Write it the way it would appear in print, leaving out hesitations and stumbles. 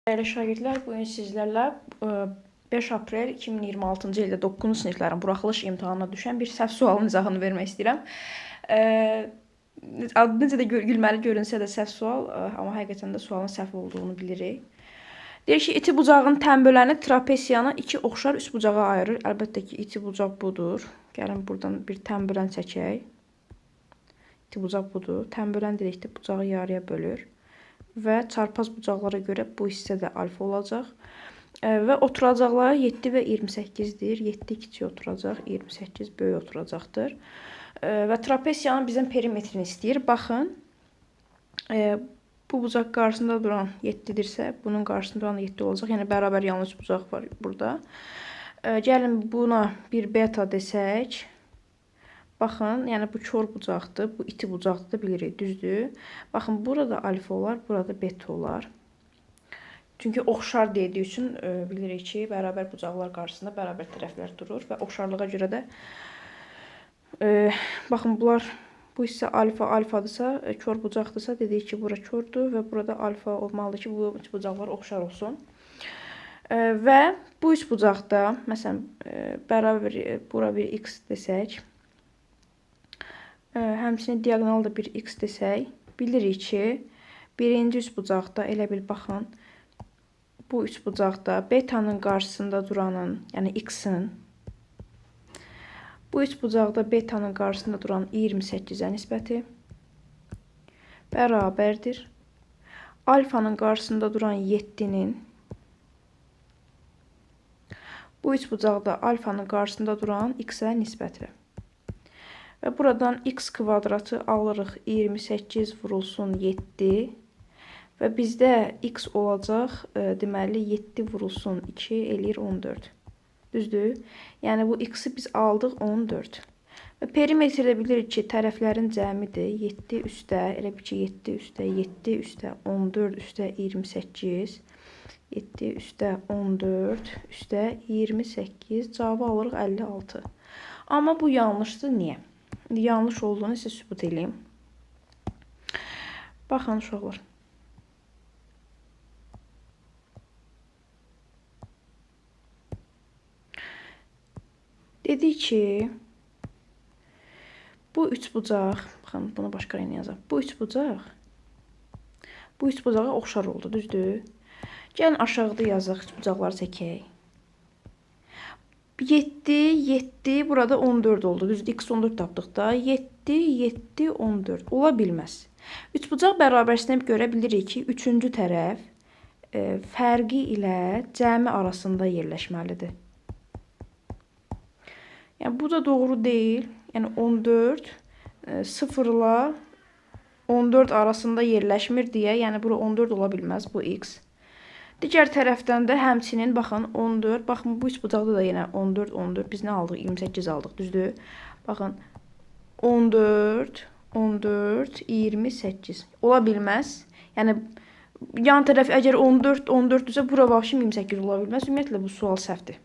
Dəyərli şagirdlər, bu gün sizlərlə 5 aprel 2026-cı ildə 9-cu siniflərin buraxılış imtahanına düşən bir səhv sualının izahını vermək istəyirəm. Adı necə də gülməli görünsə də səhv sual, amma həqiqətən də sualın səhv olduğunu bilirik. Deyir ki, iti bucağın tənböləni trapesiyanı iki oxşar üçbucağa ayırır. Əlbəttə ki, iti bucaq budur. Gəlin buradan bir tənbölən çəkək. İti bucaq budur. Tənbölən dedikdə bucağı yarıya bölür. Və çarpaz bucaqlara görə bu hissə də alfa olacaq. Və oturacaqları 7 və 28-dir. 7 kiçik oturacaq, 28 böyük oturacaqdır. Və trapesiyanın bizdən perimetrini istəyir. Baxın, bu bucaq qarşısında duran 7-dirsə, bunun qarşısında duran 7 olacaq. Yəni, bərabər yanlı üç bucaq var burada. Gəlin buna bir beta desək. Baxın, yəni bu kor bucaqdır, bu iti bucaqdır da bilirik, düzdür. Baxın, burada alfa olar, burada beta olar. Çünki oxşar dediyi üçün bilirik ki, bərabər bucaqlar qarşısında bərabər tərəflər durur və oxşarlığa görə də baxın, bunlar, bu hissə alfa, alfadırsa, kor bucaqdırsa, dedik ki, bura kordur və burada alfa olmalıdır ki, bu üç bucaqlar oxşar olsun. Və bu üç bucaqda, məsələn, bərabər, bura bir x desək, həmçinin diaqonal da bir x desək, bilirik ki, birinci üç bucaqda, elə bil, baxın, bu üç bucaqda betanın qarşısında duranın, yəni x-in, bu üç bucaqda betanın qarşısında duran 28-ə nisbəti bərabərdir. Alfanın qarşısında duran 7-nin, bu üç bucaqda alfanın qarşısında duran x-ə nisbəti. Və buradan x kvadratı alırıq 28 vurulsun 7 və bizdə x olacaq, deməli 7 vurulsun 2 eləyir 14. Düzdür? Yəni bu x-i biz aldıq 14. Və perimetrdə bilirik ki, tərəflərin cəmidir. 7 üstə, elə bil ki, 7 üstə, 7 üstə, 14 üstə 28, 7 üstə 14 üstə 28, cavabı alırıq 56. Amma bu yanlışdır. Niyə? İndi yanlış olduğunu sizə sübut eləyim. Baxın, uşaqlar. Dedik ki, bu üç bucaq, baxın, bunu başqa rənglə yazaq. Bu üç bucaq, bu üç bucağa oxşar oldu, düzdür? Gəlin aşağıda yazaq, üç bucaqları çəkək. 7, 7, burada 14 oldu. Düzdür, x 14 tapdıq da. 7, 7, 14. Ola bilməz. Üçbucaq bərabərsinə görə bilirik ki, üçüncü tərəf fərqi ilə cəmi arasında yerləşməlidir. Yəni, bu da doğru deyil. Yəni, 14, 0 ilə 14 arasında yerləşmir deyə, yəni, bura 14 ola bilməz, bu x. Digər tərəfdən də həmçinin, baxın, 14, baxın, bu üç bucaqda da yenə 14, 14, biz nə aldıq? 28 aldıq, düzdür? Baxın, 14, 14, 28. Ola bilməz. Yəni, yan tərəf əgər 14, 14-dürsə, bura vəbşim 28 ola bilməz. Ümumiyyətlə, bu sual səhvdir.